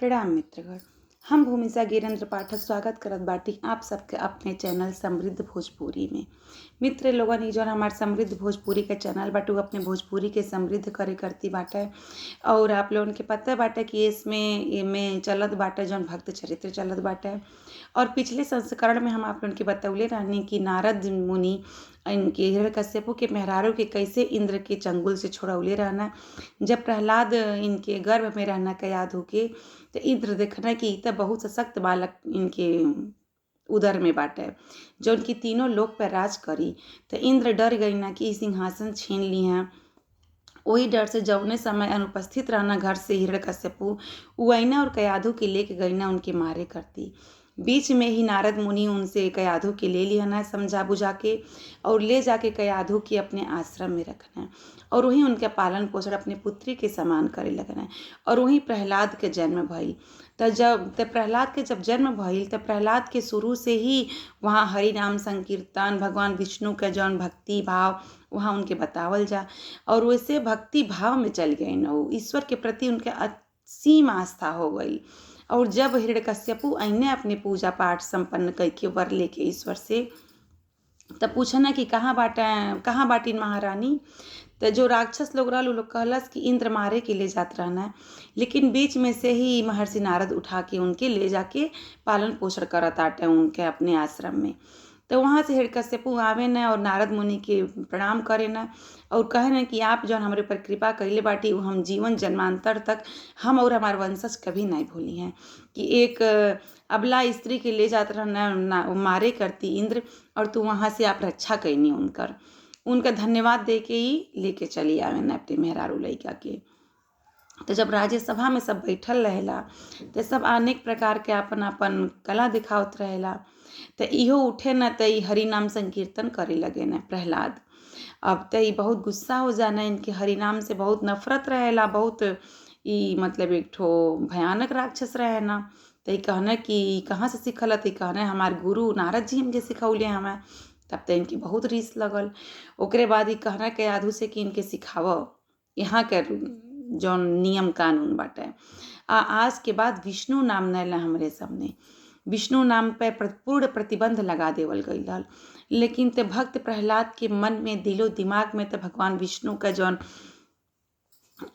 प्रणाम मित्रगण, हम भूमिका गिरेंद्र पाठक स्वागत करत बाटी आप सबके अपने चैनल समृद्ध भोजपुरी में। मित्र लोगन, ई जौन हमार समृद्ध भोजपुरी के चैनल बाटे उ अपने भोजपुरी के समृद्ध करे करती बाटे और आप लोगन के पता बाटे कि इसमें एमे चलत बाटे जौन भक्त चरित्र चलत बाटे। और पिछले संस्करण में हम आप लोगन के बतौले रहनी कि नारद मुनि इनके हिरण्यकश्यपु के मेहरारू के कैसे इंद्र के चंगुल से छोड़ौले रहना। जब प्रहलाद इनके गर्भ में रहना कयाधु के, तो इंद्र देखना कि ई त बहुत सशक्त बालक इनके उदर में बाटे जौन कि तीनों लोक पर राज करी। तो इंद्र डर गईना कि ई सिंहासन छीन लिहें। ओही डर से जौने समय अनुपस्थित रहना घर से हिरण्यकश्यपु, उ अइना और कयाधु के लेके गईना उनके मारे करती। बीच में ही नारद मुनि उनसे कयाधु के ले लिहना समझा बुझा के और ले जाके कयाधु के अपने आश्रम में रखना और वहीं उनके पालन पोषण अपने पुत्री के समान करे लगना और वहीं प्रहलाद के जन्म भइल। त जब त प्रहलाद के जब जन्म भइल त प्रहलाद के शुरू से ही वहाँ हरि नाम संकीर्तन, भगवान विष्णु के जौन भक्ति भाव वहाँ उनके बतावल जा और वैसे भक्ति भाव में चल गए न, उ ईश्वर के प्रति उनके असीम आस्था हो गई। और जब हिरण्यकश्यपु अइने अपने पूजा पाठ संपन्न करके वर लेके ईश्वर से, तब पूछना कि कहाँ बाटे कहाँ बाटिन महारानी। तो जो राक्षस लोग रहल उ लोग कहलस कि इंद्र मारे के ले जात रहना, लेकिन बीच में से ही महर्षि नारद उठा के उनके ले जाके पालन पोषण करत आटे उनके अपने आश्रम में। तो वहाँ से हिरण्यकश्यपु आवे न और नारद मुनि के प्रणाम करे न और कहे न कि आप जौन हमरे पर कृपा कइले बाटी उ हम जीवन जन्मांतर तक हम और हमार वंशज कभी नहीं भूली हैं कि एक अबला स्त्री के ले जात रहना ना मारे करती इंद्र और तू वहाँ से आप रक्षा कईनी उनकर। उनका धन्यवाद दे के ही लेके चली आवे न अपने मेहरारू लइका के। तो जब राज्यसभा में सब बैठल रहेला तो सब अनेक प्रकार के आपन आपन कला दिखावत रहेला। तो इहो उठे न त ई हरि नाम संकीर्तन करे लगे न प्रहलाद। अब त ई बहुत गुस्सा हो जाना, इनके हरि नाम से बहुत नफरत रहेला, बहुत ई मतलब एक ठो भयानक राक्षस रहे न। त ई कहना कि ई कहाँ से सिखल, त ई कहना हमार गुरु नारद जी हमके सिखौले हमें। तब त इनके बहुत रीस लगल। ओकरे बाद ई कहना कयाधु से कि इनके सिखाव यहाँ के जौन नियम कानून बाटे। आ आज के बाद विष्णु नाम न ला हमरे सामने। विष्णु नाम पे पूर्ण प्रतिबंध लगा देवल गईल रहल। लेकिन ते भक्त प्रहलाद के मन में दिलो दिमाग में त भगवान विष्णु का जौन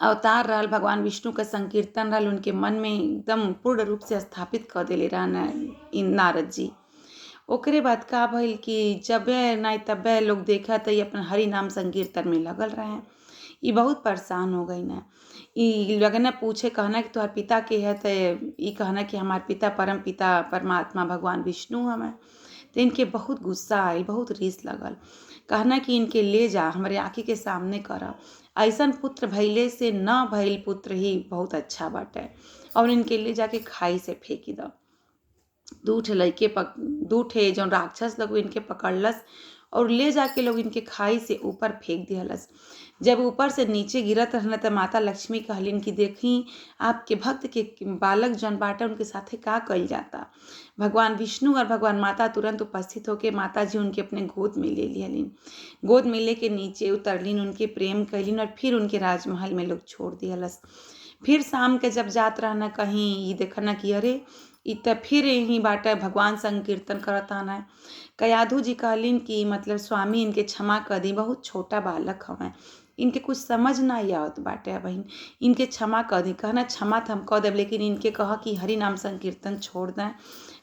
अवतार रहल, भगवान विष्णु का संकीर्तन रहल, उनके मन में एकदम पूर्ण रूप से स्थापित कर देले रहन इन नारद जी। ओकरे बाद का भइल कि जबे नहीं तबे लोग देखा त ई अपन हरि नाम संकीर्तन में लगल रहे। ई बहुत परेशान हो गई न। ई लगन पूछे कहना कि तुहार पिता के है, त ई कहना कि हमार पिता परम पिता परमात्मा भगवान विष्णु हमें। तो इनके बहुत गुस्सा आयल, बहुत रीस लगल। कहना कि इनके ले जा हमरे आँखी के सामने कर, ऐसन पुत्र भइले से न भइल पुत्र ही बहुत अच्छा बाटे और इनके ले जाके खाई से फेंकी द। दू ठे लइके पक दू ठे जौन राक्षस लोग इनके पकड़लस और ले जाके लोग इनके खाई से ऊपर फेंक दिहलस। जब ऊपर से नीचे गिरत रहन त माता लक्ष्मी कहलिन कि देखी आपके भक्त के बालक जौन बाटे उनके साथे का कइल जाता। भगवान विष्णु और भगवान माता तुरंत उपस्थित होके माता जी उनके अपने गोद में ले लिहलिन। गोद में लेके नीचे उतरलिन, उनके प्रेम कइलिन और फिर उनके राजमहल में लोग छोड़ दिहलस। फिर शाम के जब जात रहना कहीं ई देखना कि अरे ई त फिर यहीं बाटे भगवान संकीर्तन करत आना। कयाधु जी कहलिन कि मतलब स्वामी इनके क्षमा कर दी, बहुत छोटा बालक हवें, इनके कुछ समझ ना आवत बाटे अबहिन, इनके क्षमा कर दी। कहना क्षमा त हम कह देब, लेकिन इनके कह कि हरि नाम संकीर्तन छोड़ दें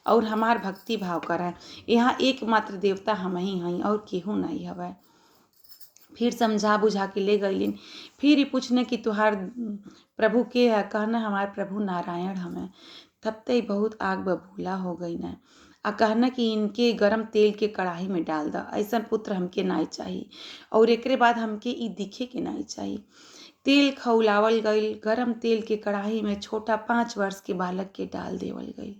और हमार भक्ति भाव करें। यहाँ एकमात्र देवता हम ही हई और केहू नहीं हवे। फिर समझा बुझा के ले गईलिन। फिर ई पूछने कि तुहार प्रभु के है, कहना हमार प्रभु नारायण हमें। तब त ई बहुत आग बबूला हो गई न। आ कहना कि इनके गरम तेल के कढ़ाई में डाल द, ऐसन पुत्र हमके नहीं चाही और एकरे बाद हमके ई दिखे के नहीं चाही। तेल खौलावल गईल, गरम तेल के कढ़ाई में छोटा 5 वर्ष के बालक के डाल देवल गईल।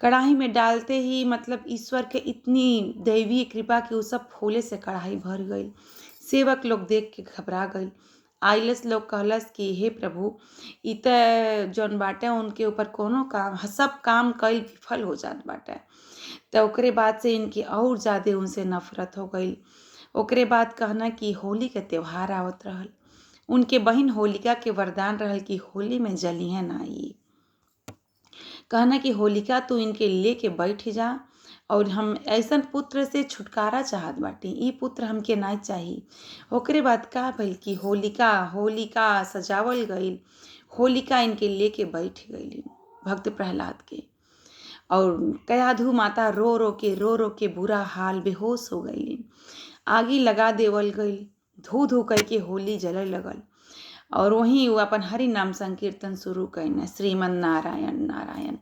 कढ़ाई में डालते ही मतलब ईश्वर के इतनी दैवीय कृपा कि उ सब फूले से कढ़ाई भर गईल। सेवक लोग देख के घबरा गईल। आइलस लोग कहलस कि हे प्रभु, ई त जौन बाटे उनके ऊपर कोनो काम सब काम कईल विफल हो जात बाटे। त ओकरे बाद से इनके और ज़्यादे उनसे नफरत हो गईल। ओकरे बाद कहना कि होली के त्यौहार आवत रहल। उनके बहिन होलिका के वरदान रहल कि होली में जलिहें ना ई। कहना कि होलिका तू इनके लेके बैठ जा और हम ऐसन पुत्र से छुटकारा चाहत बाटी, ई पुत्र हमके ना चाही। ओकरे बाद का भइल कि होलिका होलिका सजावल गईल, होलिका इनके लेके बैठ गईली भक्त प्रहलाद के। और कयाधु माता रो रो के बुरा हाल बेहोश हो गईली। आगी लगा देवल गईल, धू धू कह के होली जले लगल और वहीं वो अपन हरि नाम संकीर्तन शुरू कईने, श्रीमन नारायण नारायण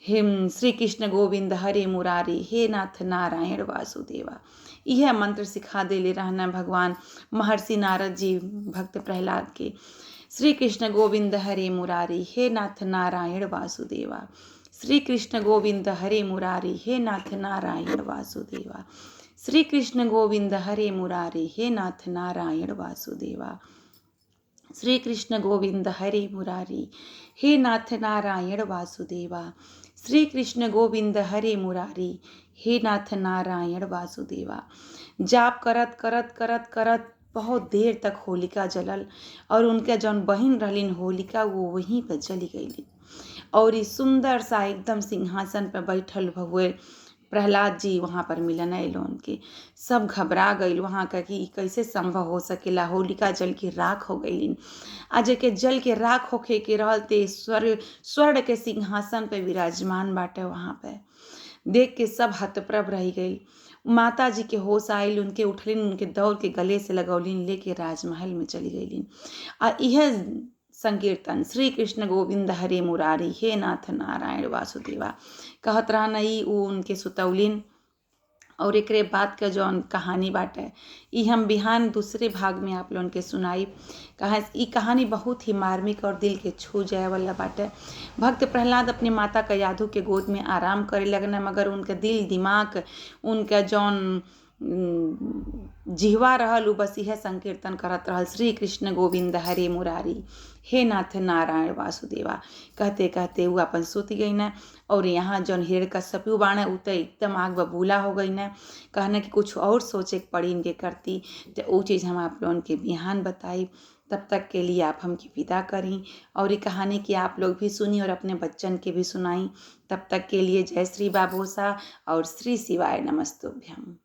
हे श्री कृष्ण गोविंद हरे मुरारी हे नाथ नारायण वासुदेवा। यह मंत्र सिखा देले रहना भगवान महर्षि नारद जी भक्त प्रहलाद के। श्री कृष्ण गोविंद हरे मुरारी हे नाथ नारायण वासुदेवा, श्री कृष्ण गोविंद हरे मुरारी हे नाथ नारायण वासुदेवा, श्री कृष्ण गोविंद हरे मुरारी हे नाथ नारायण वासुदेवा, श्री कृष्ण गोविंद हरे मुरारी हे नाथ नारायण वासुदेवा, श्री कृष्ण गोविंद हरे मुरारी हे नाथ नारायण वासुदेवा। जाप करत करत करत करत बहुत देर तक होलिका जलल और उनके जौन बहिन रहलिन होलिका वो वहीं पर जली गईली और ई सुंदर सा एकदम सिंहासन पर बैठल हुए प्रहलाद जी वहाँ पर मिलन अलो उनके। सब घबरा गई वहाँ का कि कैसे संभव हो सकेला, होलिका जल के राख हो गई। आज के जल के राख होखे के रहल ते स्वर्ण के सिंहासन पे विराजमान बाटे। वहाँ पे देख के सब हतप्रभ रह गई। माता जी के होश आयल, उनके उठलिन, उनके दौड़ के गले से लगौलिन, लेके राजमहल में चली गईलिन। आ यह संकीर्तन श्री कृष्ण गोविंद हरे मुरारी हे नाथ नारायण वासुदेवा कहत रहना ई उ उनके सुतौलिन। और एकरे बाद का जौन कहानी बाटे ई हम बिहान दूसरे भाग में आप लोगन के सुनाई। कहा ई कहानी बहुत ही मार्मिक और दिल के छू जाए वाला बाटे। भक्त प्रहलाद अपने माता कयाधु के गोद में आराम करे लगना, मगर उनका दिल दिमाग उनका जौन जिहवा रहल उ बस इहे संकीर्तन करत रहल, श्री कृष्ण गोविंद हरे मुरारी हे नाथ नारायण वासुदेवा। कहते कहते वो अपन सुत गई न। और यहाँ जौन हिरण्यकश्यपु बाणे उ तो एकदम आग बबूला हो गई न। कहना कि कुछ और सोचे के पड़ी इनके करती, तो वो चीज़ हम आप लोगन के बिहान बताई। तब तक के लिए आप हमकी विदा करी और ये कहानी की आप लोग भी सुनी और अपने बच्चन के भी सुनाई। तब तक के लिए जय श्री बाबोसा और श्री शिवाय नमस्तुभ्यम।